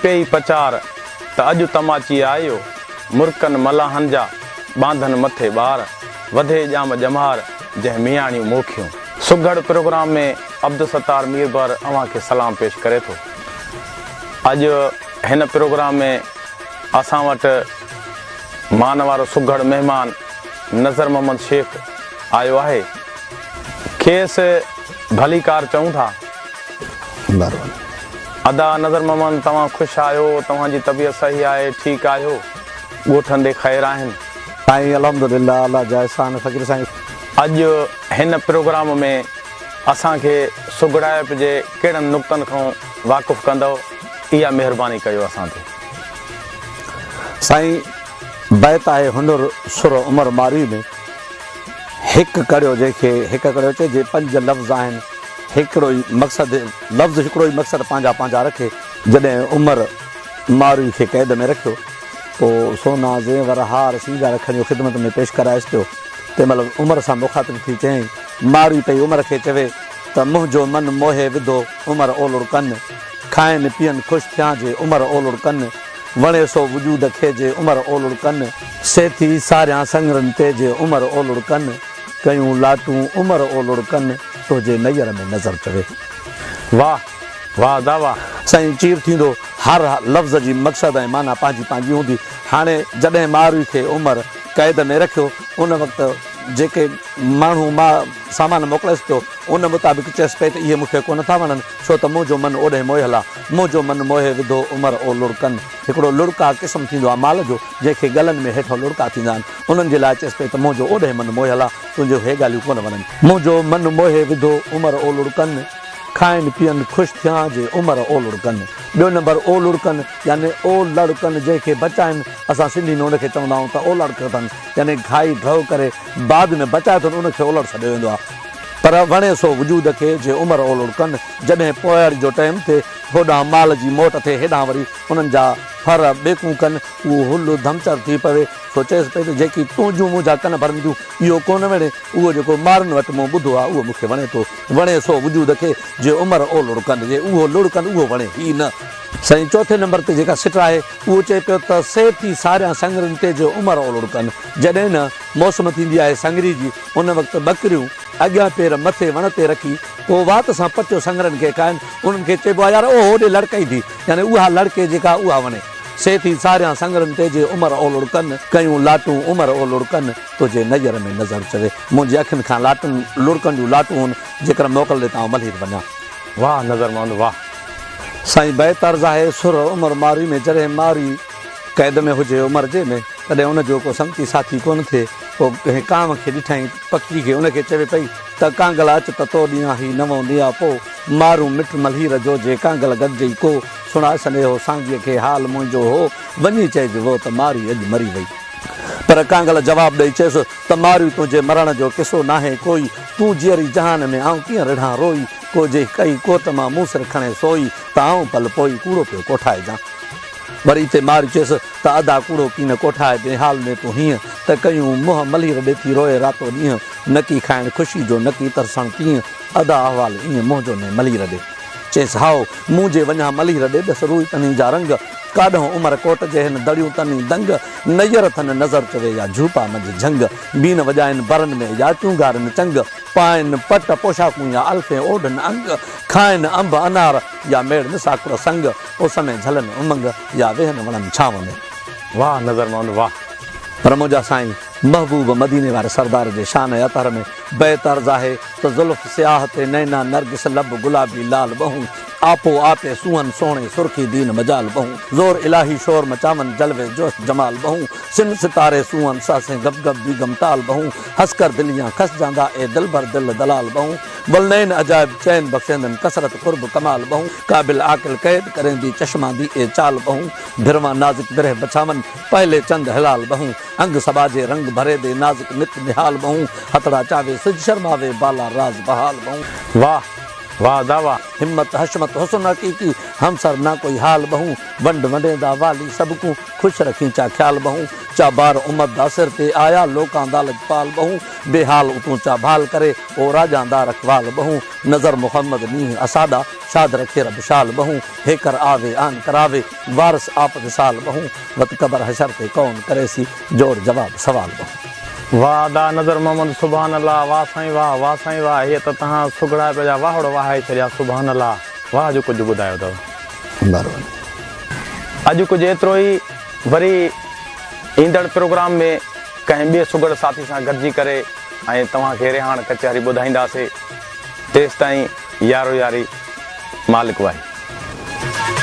پيئي پچار، ته اڄ تماچي آيو، مرڪن ملاحن جا، ٻانڌن مٿي ٻار، وڌي ڄام ڄمار، جنهن مياڻيون موکيون. سگهڙ پروگرام ۾ عبدالستار ميربحر اوهان کي سلام پيش ڪري ٿو. اڄ هن پروگرام ۾ اسان وٽ مان وارو سگهڙ مهمان نظر محمد شيخ آيو آهي. کيس ڀليڪار چئون ٿا. ادا نظر محمد توهان خوش آهيو توهان جي طبيعت صحيح آهي ٺيڪ آهيو ڳوٺن ڏي خير آهن. سائين الحمدلله الله جا احسان فقير سائين. اڄ هن پروگرام ۾ اسان کي سگهڙائپ جي ڪهڙن نقطن کان واقف ڪندؤ اها مهرباني ڪيو اسان تي. سائين بيت آهي هنر سر عمر ماروي ۾ هڪ ڪڙيو جنهن کي هڪ ڪڙيو چئجي پنج لفظ آهن هڪڙو ئي مقصد لفظ هڪڙو ئي مقصد پنهنجا پنهنجا رکي. جڏهن عمر ماروي کي قيد ۾ رکيو پوء سونا زيور هار سينگار کڻيو خدمت ۾ پيش ڪرائيس پيو تنهن مهل عمر سان مخاطب ٿي چيائين ماروي پئي عمر کي چوي ته منهنجو من موهي وڌو عمر اولڙ ڪن کائن پيئن خوش ٿيان جي عمر اولڙ ڪن وڻي سو وجود کي جي عمر اولڙ ڪن سي ٿي ساريان سڱرن تي جي عمر اولڙ ڪن ڪيون لاٽون عمر اولڙ ڪن تنهنجي نير ۾ نظر چوي. واه واه ادا واه. سائين چير ٿيندو هر لفظ جي مقصد ۽ معنيٰ پنهنجي پنهنجي هوندي. هاڻي جڏهن ماروي کي عمر قيد ۾ رکيو ان وقت جيڪي ماڻهو مان سامان موڪليس پيو ان مطابق چيس پئي ته اهي مون کي ڪونه ٿا وڻن ڇو ته منهنجو من اوڏهين موهيل آ. منهنجو من موهي وڌو عمر او لڙڪن. هڪڙو لڙڪا قسم ٿيندو آ مال جو جنهن کي ڳلن ۾ هيٺئون لڙڪا ٿيندا آهن. انهن جي لاء چيس پئي ته منهنجو اوڏهين من موهيل آ، تنهنجون هي ڳالهيون ڪونه وڻن. منهنجو من موهي وڌو عمر او لڙڪن، کائن پيئن خوش ٿيان جي عمر او لڙڪن. ٻيو نمبر او لڙڪن يعني او لڙ ڪن جنهن کي بچائن، اسان سنڌي ۾ ان کي چوندا آهيون ته اولڙ ڪٿن يعني کائي ڍؤ ڪري بعد ۾ بچائي اٿن ان کي اولڙ سڏيو ويندو آهي. پر وڻي سو وجود کي جي عمر او لڙڪن، جڏهن پوياڙي جو ٽئم ٿئي، هوڏانهن مال جي موٽ ٿئي هيڏانهن وري انهن جا ڦر ٻيڪون ڪن، اهو هل ڌمچر ٿي پوي، سو چيس پئي ته جيڪي تنهنجون منهنجا ڪن ڀرن ٿيون، اهو ڪونه وڻي، اهو جيڪو مارن وٽ مون ٻڌو آهي، اهو مون کي وڻي ٿو. وڻي سو وجود کي، جي عمر او لڙڪن، جي اهو لڙڪن اهو وڻي، هي نه. سائين چوٿين نمبر تي جيڪا سٽ آهي، اهو چئي پيو ته سي ٿي ساريان سڱرين تي، جي عمر او لڙڪن. جڏهن نه موسم ٿيندي آهي سڱري جي، ان وقت ٻڪريون اڳيان پير مٿي وڻ تي رکي، پوء وات سان پٽيو سڱرن کي کائن، انهن کي چئبو آهي يار اهو هوڏي لڙڪئي ٿي، يعني اها لڙڪي جيڪا اها وڻي. سي ٿي ساريان سڱرن تي جي عمر او لڙڪن، ڪيون لاٽون عمر او لڙڪن، تنهنجي نير ۾ نظر چوي. منهنجي اکين کان لاٽن لڙڪن جون لاٽون هن، جيڪر موڪل ڏي ته آئون ملهير وڃان. واهه نظر محمد واهه. سائين بيت عرض آهي، سر عمر مارئي ۾ جڏهن مارئي قيد ۾ هجي عمر جي ۾، تڏهن ان جو ڪو سنگتي ساٿي ڪونه ٿئي، پوء ڪنهن ڪانء کي ڏٺائين، پکي کي، ان کي چوي پئي ته ڪانگل اچ ته تو ڏيان هي نئون نياپو، مارون مٽ ملهير جو جي ڪانگل گڏجئي ڪو، سڻاء سنيهو سانگيء کي حال منهنجو هو، وڃي چئج وو ته مارئي اڄ مري وئي. پر ڪانگل جواب ڏئي چيس ته مارئي تنهنجي مرڻ جو قصو ناهي ڪوئي، تون جيئري جهان ۾ آئون ڪيئن رڙهان روئي، ڪو جي ڪئي ڪوٽ مان مون سر کڻي سوئي، ته آئون پل پوئي ڪوڙو پيو ڪوٺائجان. وري اتي مارئي چيس ته ادا ڪوڙو ڪين ڪوٺائي بي حال ۾ تون هينء، ته ڪيون منهن ملهير ڏي ٿي روئي راتو ڏينهن، نڪي کائڻ خوشي جو نڪي ترسڻ تيئن، ادا احوال ايئن منهنجو ني ملهير ڏي. چيس هائو، مون جي وڃان ملهير ڏي ڏس روئي تنهين جا رنگ، ڪاڏهون عمر ڪوٽ جي هن دڙيون تنهين دنگ، نير ٿن نظر چوي يا جهوپا منجهه جهنگ، بين وڄائن برن ۾ يا چونگارن چنگ، پائن پٽ پوشاڪون يا الفين اوڍن انگ، کائن انب انار يا ميڙن ساڪر سنگ، اس ۾ جهلن امنگ يا ويهن وڻن ڇانو ۾. واهه نظر محمد واهه. پر منهنجا سائين محبوب مديني واري سردار جي شان ۽ اطهر ۾ بيت عرض آهي ته زلف سياهه تي نينا نرگس لب گلابي لال ٻهون آپو آپي سونهن سهڻي سرخي دين مجال ٻهون زور الاهي شور مچاون جلوي جوش جمال ٻهون سن ستاري سونهن سهسين گب گب بيگم ٽال ٻهون هسڪر دليان کس جاندا اي دلبر دل دلال ٻهون ولنين عجائب چين بخشيندن ڪثرت قرب ڪمال ٻهون قابل عاقل قيد ڪريندي چشمان the اي چال ٻهون ڀروان نازڪ برهه بڇاون پهلي چند هلال ٻهون انگ سٻاجهي رنگ ڀري the نازڪ نت نهال ٻهون هٿڙا چاوي سج شرماوي بالا راز بحال ٻهون. واھ. واه ادا واه. همت حشمت حسن حقيقي همسر نه ڪوئي حال ٻهون ونڊ ونڊيندا والي سڀ ڪون خوش رکين چا خيال ٻهون چا بار امت دا سر تي آيا لوڪان دا لڄپال ٻهون بي حال اتون چا ڀال ڪري او راڄان دا رکوال ٻهون نظر محمد نينهن اساڏا شاد رکي رب شال ٻهون هيڪر آوي آن ڪراوي وارث آپ وصال ٻهون وت قبر حشر تي ڪون ڪريسي جوڙ جواب سوال ٻهون. واه ادا نظر محمد سبحان الله واه سائين واه واه سائين واه هي ته توهان سگهڙائپ جا واهڙ وهائي ڇڏيا سبحان الله واه جو ڪجهه ٻڌايو اٿو. مھرباني. اڄ ڪجهه ايترو ئي وري ايندڙ پروگرام ۾ ڪنهن ٻئي سگهڙ ساٿي سان گڏجي ڪري ۽ توهان کي رهاڻ ڪچهري ٻڌائينداسي تيستائين يارو ياري مالڪ واهي.